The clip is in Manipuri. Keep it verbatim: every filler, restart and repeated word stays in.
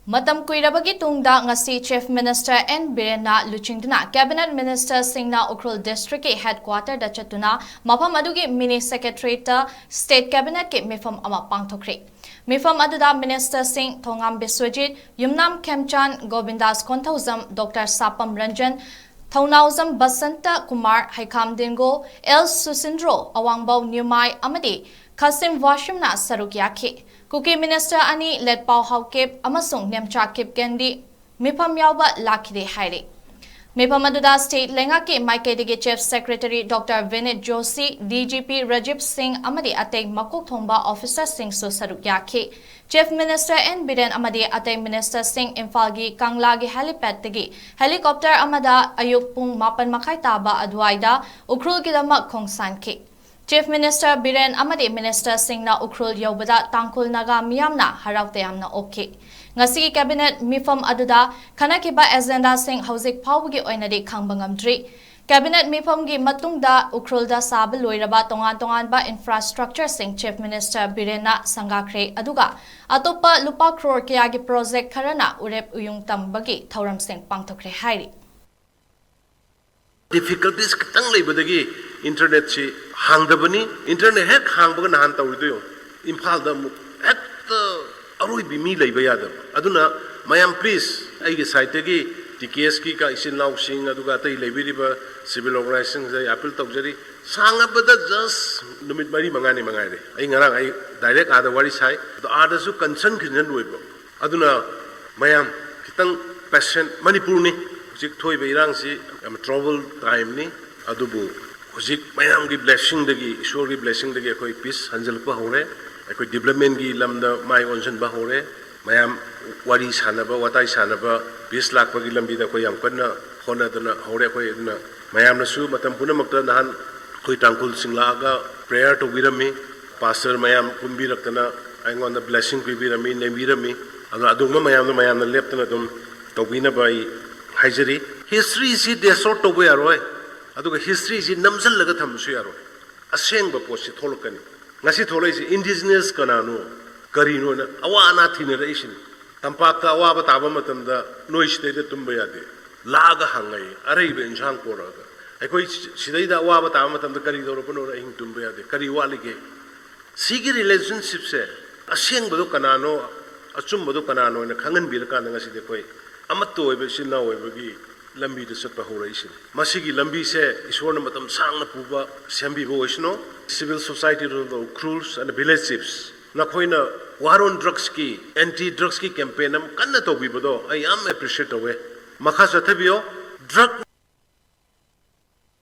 ꯃꯇꯝ ꯀꯨꯏꯔꯕꯒꯤ ꯇꯨꯡꯗ ꯉꯁꯤ Chief Minister N ꯕꯤꯔꯦꯟꯅ ꯂꯨꯆꯤꯡꯗꯨꯅ Cabinet Ministerꯁꯤꯡꯅ ꯎꯈ꯭ꯔꯨꯜ Districtꯀꯤ headquarterꯗ ꯆꯠꯇꯨꯅ ꯃꯐꯝ ꯑꯗꯨꯒꯤ Mini Secretariatꯇ State Cabinetꯀꯤ ꯃꯤꯐꯝ ꯑꯃ ꯄꯥꯡꯊꯣꯛꯈ꯭ꯔꯦ꯫ ꯃꯤꯐꯝ ꯑꯗꯨꯗ Ministerꯁꯤꯡ ꯊꯣꯉꯥꯝ ꯕꯤꯁ꯭ꯋꯖꯤꯠ, ꯌꯨꯝꯅꯥꯝ ꯈꯦꯝꯆꯥꯟ, ꯒꯣꯕꯤꯟꯗꯥꯁ ꯀꯣꯟꯊꯧꯖꯝ, Doctor ꯁꯥꯄꯝ ꯔꯟꯖꯟ, ꯊꯧꯅꯥꯎꯖꯝ ꯕꯁꯟꯇ ꯀꯨꯃꯥꯔ, ꯍꯩꯈꯥꯝ ꯗꯤꯡꯒꯣ, ꯑꯦꯜ ꯁꯨꯁꯤꯟꯗ꯭ꯔꯣ, ꯑꯋꯥꯡꯕꯥꯎ ꯅ꯭ꯌꯨꯃꯥꯏ ꯑꯃꯗꯤ ꯈꯥꯁꯤꯝ ꯋꯥꯁꯤꯝꯅ ꯁꯔꯨꯛ ꯌꯥꯈꯤ꯫ ꯀꯨꯀꯤ Minister ꯑꯅꯤ ꯂꯦꯠꯄꯥꯎ ꯍꯥꯎꯀꯤꯞ ꯑꯃꯁꯨꯡ ꯅꯦꯝꯆꯥ ꯀꯤꯞꯒꯦꯟꯗꯤ ꯃꯤꯐꯝ ꯌꯥꯎꯕ ꯂꯥꯛꯈꯤꯗꯦ ꯍꯥꯏꯔꯤ꯫ ꯃꯤꯐꯝ ꯑꯗꯨꯗ state ꯂꯩꯉꯥꯛꯀꯤ ꯃꯥꯏꯀꯩꯗꯒꯤ Chief Secretary Doctor ꯚꯤꯅꯤꯠ Joshi, DGP Rajiv ꯁꯤꯡ ꯑꯃꯗꯤ ꯑꯇꯩ ꯃꯀꯣꯛ ꯊꯣꯡꯕ officerꯁꯤꯡꯁꯨ ꯁꯔꯨꯛ ꯌꯥꯈꯤ꯫ Chief Minister N ꯕꯤꯔꯦꯟ ꯑꯃꯗꯤ ꯑꯇꯩ ministerꯁꯤꯡ ꯏꯝꯐꯥꯜꯒꯤ ꯀꯪꯂꯥꯒꯤ helipadꯇꯒꯤ helicopter ꯑꯃꯗ ꯑꯌꯨꯛ ꯄꯨꯡ ꯃꯥꯄꯟ ꯃꯈꯥꯏ ꯇꯥꯕ ꯑꯗꯨꯋꯥꯏꯗ ꯎꯈ꯭ꯔꯨꯜꯒꯤꯗꯃꯛ ꯈꯣꯡꯁꯥꯟꯈꯤ꯫ Chief Minister ꯕꯤꯔꯦꯟ ꯑꯃꯗꯤ ministerꯁꯤꯡꯅ ꯎꯈ꯭ꯔꯨꯜ ꯌꯧꯕꯗ ꯇꯥꯡꯈꯨꯜ ꯅꯥꯒꯥ ꯃꯤꯌꯥꯝꯅ ꯍꯔꯥꯎ ꯇꯌꯥꯝꯅ ꯑꯣꯛꯈꯤ꯫ ꯉꯁꯤꯒꯤ cabinet ꯃꯤꯐꯝ ꯑꯗꯨꯗ ꯈꯟꯅꯈꯤꯕ agendaꯁꯤꯡ ꯍꯧꯖꯤꯛ ꯐꯥꯎꯕꯒꯤ ꯑꯣꯏꯅꯗꯤ ꯈꯪꯕ ꯉꯝꯗ꯭ꯔꯤ꯫ Cabinet ꯃꯤꯐꯝꯒꯤ ꯃꯇꯨꯡꯗ ꯎꯈ꯭ꯔꯨꯜꯗ ꯁꯥꯕ ꯂꯣꯏꯔꯕ ꯇꯣꯉꯥꯟ ꯇꯣꯉꯥꯟꯕ infrastructureꯁꯤꯡ Chief Minister ꯕꯤꯔꯦꯟꯅ ꯁꯪꯒꯥꯈ꯭ꯔꯦ, ꯑꯗꯨꯒ ꯑꯇꯣꯞꯄ ꯂꯨꯄꯥ crore ꯀꯌꯥꯒꯤ project ꯈꯔꯅ ꯎꯔꯦꯞ ꯎꯌꯨꯡ ꯇꯝꯕꯒꯤ ꯊꯧꯔꯝꯁꯤꯡ ꯄꯥꯡꯊꯣꯛꯈ꯭ꯔꯦ ꯍꯥꯏꯔꯤ꯫ Difficulties ꯈꯤꯇꯪ ꯂꯩꯕꯗꯒꯤ internetꯁꯤ ꯍꯥꯡꯗꯕꯅꯤ꯫ Internet ꯍꯦꯛ ꯍꯥꯡꯕꯒ ꯅꯍꯥꯟ ꯇꯧꯔꯤꯗꯣ ꯌꯦꯡꯉꯨ, ꯏꯝꯐꯥꯜꯗ ꯑꯃꯨꯛ ꯍꯦꯛꯇ ꯑꯔꯣꯏꯕꯤ ꯃꯤ ꯂꯩꯕ ꯌꯥꯗꯕ꯫ ꯑꯗꯨꯅ ꯃꯌꯥꯝ please ꯑꯩꯒꯤ sideꯇꯒꯤ TKSꯀꯤ ꯀ ꯏꯆꯤꯟ ꯏꯅꯥꯎꯁꯤꯡ, ꯑꯗꯨꯒ ꯑꯇꯩ ꯂꯩꯕꯤꯔꯤꯕ civil organizationꯁꯤꯡꯗ ꯑꯩ appeal ꯇꯧꯖꯔꯤ, ꯁꯥꯡꯉꯕꯗ just ꯅꯨꯃꯤꯠ ꯃꯔꯤ ꯃꯉꯥꯅꯤ ꯃꯉꯥꯏꯔꯦ꯫ ꯑꯩ ꯉꯔꯥꯡ ꯑꯩ direct ꯑꯥꯗ ꯋꯥꯔꯤ ꯁꯥꯏ, ꯑꯗꯣ ꯑꯥꯗꯁꯨ concern ꯈꯤꯖꯤꯟꯅ ꯂꯣꯏꯕ꯫ ꯑꯗꯨꯅ ꯃꯌꯥꯝ ꯈꯤꯇꯪ patient, ꯃꯅꯤꯄꯨꯔꯅꯤ ꯍꯧꯖꯤꯛ ꯊꯣꯛꯏꯕ ꯏꯔꯥꯡꯁꯤ ꯌꯥꯝ trouble timeꯅꯤ꯫ ꯑꯗꯨꯕꯨ ꯍꯧꯖꯤꯛ ꯃꯌꯥꯝꯒꯤ blessingꯗꯒꯤ, ꯏꯁꯣꯔꯒꯤ blessingꯗꯒꯤ ꯑꯩꯈꯣꯏ peace ꯍꯟꯖꯤꯜꯂꯛꯄ ꯍꯧꯔꯦ꯫ ꯑꯩꯈꯣꯏ developmentꯀꯤ ꯂꯝꯗ ꯃꯥꯏ ꯑꯣꯟꯁꯤꯟꯕ ꯍꯧꯔꯦ꯫ ꯃꯌꯥꯝ ꯋꯥꯔꯤ ꯁꯥꯟꯅꯕ, ꯋꯥꯇꯥꯏ ꯁꯥꯟꯅꯕ, peace ꯂꯥꯛꯄꯒꯤ ꯂꯝꯕꯤꯗ ꯑꯩꯈꯣꯏ ꯌꯥꯝ ꯀꯟꯅ ꯍꯣꯠꯅꯗꯅ ꯍꯧꯔꯦ꯫ ꯑꯩꯈꯣꯏ ꯑꯗꯨꯅ ꯃꯌꯥꯝꯅꯁꯨ ꯃꯇꯝ ꯄꯨꯝꯅꯃꯛꯇ ꯅꯍꯥꯟ ꯑꯩꯈꯣꯏ ꯇꯥꯡꯈꯨꯜꯁꯤꯡ ꯂꯥꯛꯑꯒ prayer ꯇꯧꯕꯤꯔꯝꯃꯤ꯫ Pastor ꯃꯌꯥꯝ ꯄꯨꯟꯕꯤꯔꯛꯇꯅ ꯑꯩꯉꯣꯟꯗ blessing ꯄꯤꯕꯤꯔꯝꯃꯤ, ꯅꯩꯕꯤꯔꯝꯃꯤ꯫ ꯑꯗꯨꯅ ꯑꯗꯨꯒꯨꯝꯕ ꯃꯌꯥꯝꯗꯣ ꯃꯌꯥꯝꯅ ꯂꯦꯞꯇꯅ ꯑꯗꯨꯝ ꯇꯧꯕꯤꯅꯕ ꯑꯩ ꯍꯥꯏꯖꯔꯤ꯫ Historyꯁꯤ distort ꯇꯧꯕ ꯌꯥꯔꯣꯏ, ꯑꯗꯨꯒ historyꯁꯤ ꯅꯝꯁꯤꯜꯂꯒ ꯊꯝꯕꯁꯨ ꯌꯥꯔꯣꯏ꯫ ꯑꯁꯦꯡꯕ ꯄꯣꯠꯁꯤ ꯊꯣꯛꯂꯛꯀꯅꯤ꯫ ꯉꯁꯤ ꯊꯣꯛꯂꯛꯏꯁꯤ indigenous ꯀꯅꯥꯅꯣ, ꯀꯔꯤꯅꯣꯅ ꯑꯋꯥ ꯑꯅꯥ ꯊꯤꯅꯔꯛꯏꯁꯤꯅꯤ꯫ ꯇꯝꯄꯥꯛꯇ ꯑꯋꯥꯕ ꯇꯥꯕ ꯃꯇꯝꯗ ꯅꯣꯏ ꯁꯤꯗꯩꯗ ꯇꯨꯝꯕ ꯌꯥꯗꯦ, ꯂꯥꯛꯑꯒ ꯍꯪꯉꯛꯏ ꯑꯔꯩꯕ ꯏꯟꯁꯥꯡ ꯄꯣꯔꯛꯑꯒ꯫ ꯑꯩꯈꯣꯏ ꯁꯤꯗꯩꯗ ꯑꯋꯥꯕ ꯇꯥꯕ ꯃꯇꯝꯗ ꯀꯔꯤ ꯇꯧꯔꯛꯄꯅꯣꯅ ꯑꯍꯤꯡ ꯇꯨꯝꯕ ꯌꯥꯗꯦ, ꯀꯔꯤ ꯋꯥꯠꯂꯤꯒꯦ? ꯁꯤꯒꯤ ꯔꯤꯂꯦꯁꯟꯁꯤꯞꯁꯦ ꯑꯁꯦꯡꯕꯗꯣ ꯀꯅꯥꯅꯣ, ꯑꯆꯨꯝꯕꯗꯣ ꯀꯅꯥꯅꯣ ꯍꯥꯏꯅ ꯈꯪꯍꯟꯕꯤꯔꯀꯥꯟꯗ ꯉꯁꯤꯗꯤ ꯑꯩꯈꯣꯏ ꯑꯃꯠꯇ ꯑꯣꯏꯕ ꯏꯆꯤꯜ ꯏꯅꯥꯎ ꯑꯣꯏꯕꯒꯤ ꯂꯝꯕꯤꯗ ꯆꯠꯄ ꯍꯧꯔꯛꯏꯁꯤꯅꯤ꯫ ꯃꯁꯤꯒꯤ ꯂꯝꯕꯤꯁꯦ ꯏꯁꯣꯔꯅ ꯃꯇꯝ ꯁꯥꯡꯅ ꯄꯨꯕ ꯁꯦꯝꯕꯤꯕ ꯑꯣꯏꯁꯅꯨ꯫ Civil society rule of Ukhrul and village chiefs, ꯅꯈꯣꯏꯅ war on drugsꯀꯤ, anti drugsꯀꯤ campaign ꯑꯃ ꯀꯟꯅ ꯇꯧꯕꯤꯕꯗꯣ ꯑꯩ ꯌꯥꯝ appreciate ꯇꯧꯋꯦ꯫ ꯃꯈꯥ ꯆꯠꯊꯕꯤꯌꯣ꯫ Drug